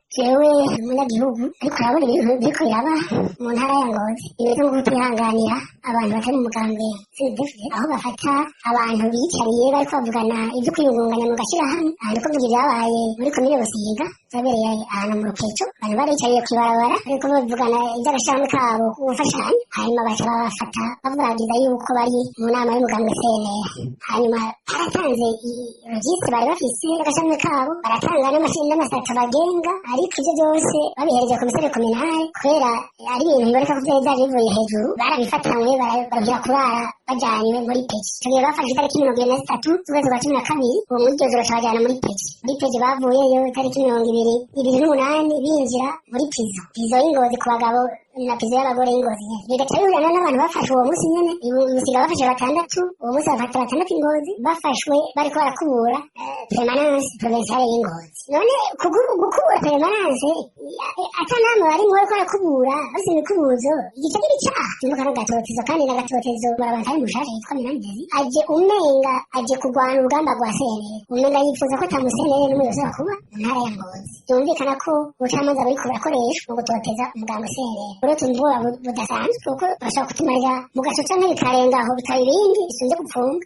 Jewe umunyagihugu, ariko urabona ibintu biriko biraba mu ntara ya Ngozi bimeze nko kutihanganira abantu batari mu mugambwe CNDD-FDD, aho bafata abantu biyicariye bariko bavugana ivyo kwiyungunganya mu gashirahamwe. Aha ndiko mvuga ivyabaye muri komine Busiga, vyabereye ahantu mu Rukeco. Abantu bariyicariye kw'ibarabara bariko bavugana ivy'agashirahamwe kabo gufashanya, hanyuma baca babafata bavugagiza yuko bari mu nama y'umugambwe CNL. Hanyuma baratanze registre bari bafise y'agashirahamwe kabo, baratanga n'amasata bagenga, ariko ivyo vyose babihereje commissaire communal, kubera ari ibintu biboneka ko vyari vyaje bivuye hejuru, barabifatanywe barabwira kurara bajanywe muri PJ. Ico gihe bafashe itariki 23 z'ukwezi kwa 12, uwo muri iryo joro cabajana muri PJ. Muri PJ bavuyeyo itariki 28, binjira muri prison y'Ingozi ku bagabo na prison y'abagore y'Ingozi nyene. Bigaca bihurana n'abantu bafashwe uwo munsi nyene. Busiga bafashe batandatu uwo munsi, bafata batandatu Ingozi, bafashwe bariko barakubura permanence provinciale y'Ingozi. None gukubura permanence ata nama barimwo, bariko barakubura bafise imikubuzo, igice kiri icaha kimuka n'agatotezo, kandi n'agatotezo murabantu ari mushasha yitwa Minani Desi, aje umenga aje kurwana urugamba rwa CNL, umenga yifuza ko ata mu CNL n'umwe yosubira kuba mu ntara ya Ngozi. Byumvikana ko ubucamanza buriko burakoreshwa mu gutoteza umugambi CNL. Uretse ubwoba budasanzwe, kuko bashobora kutumarira mu gaco canke bikarenga aho, bikaba ibindi bisunze gupfunga.